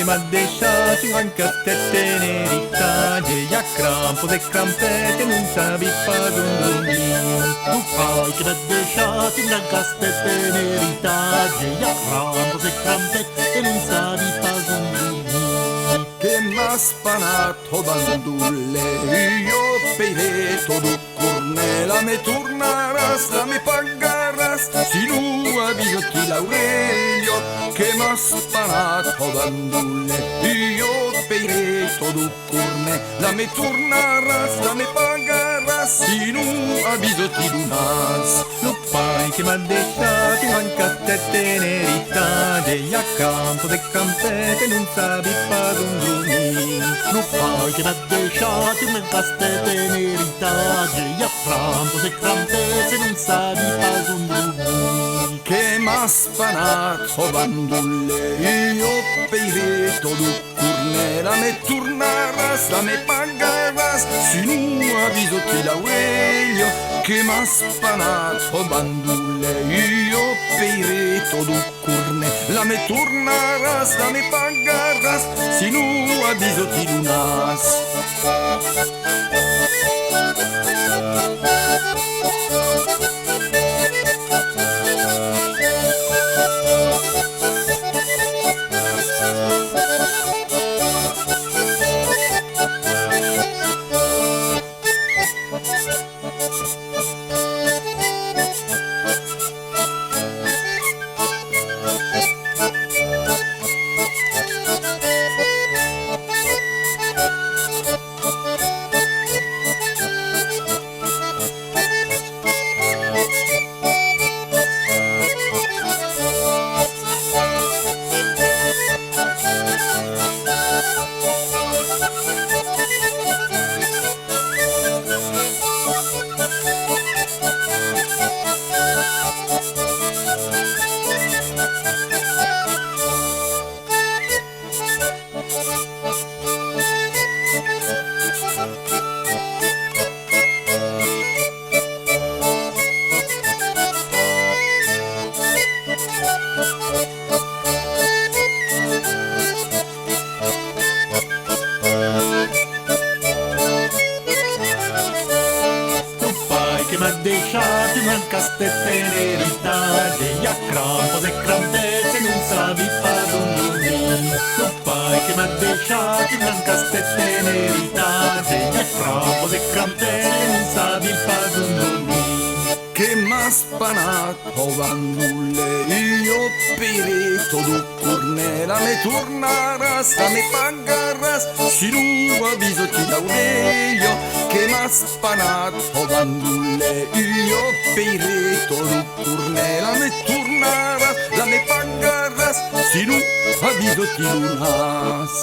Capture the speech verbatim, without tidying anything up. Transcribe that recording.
M'a deishat un grand castèth en eritatge, i a crampas e crampets e non sabi pas ont dormir. Lo pair que m'a deishat un grand castèth en eritatge, i a crampas e crampets e non sabi pas ont dormir. Que m'as panat, ò bandolet, ua peireta deu cornet, la me tornaràs, la me pagaràs, si non avisas-ti l'aurelha, que m'as panat, ò bandolet, ua peireta deu cornet, la me tornaràs, la me pagaràs, si non avisas-ti lo nas. Lo pair que m'a deishat un grand castèth en eritatge, i a crampas e crampets e non sabi pas ont dormir. Lo pair que m'a deishat un grand castèth en eritatge, i a crampas e crampets e non sabi pas ont dormir. Que m'as panat, ò bandolet, ua peireta deu cornet, la me tornaràs, la me pagaràs, si non avisas-ti l'aurelha, que m'as panat, ò bandolet, ua peireta deu cornet, la me tornaràs, la me pagaràs, si non avisas-ti lo nas. Lo pair que m'a deishat un grand castèth en eritatge, i a crampas e crampets e non sabi pas ont dormir. Lo pair que m'a deishat un grand castèth en eritatge, i a crampas e crampets e non sabi pas ont dormir. Que m'as panat, ò bandolet, ua peireta deu cornet, la me tornaràs, la me pagaràs, si non avisas-ti l'aurelha, que m'as panat, ò bandolet, ua peireta deu cornet, la me tornaràs, la me pagaràs, si non avisas-ti lo nas.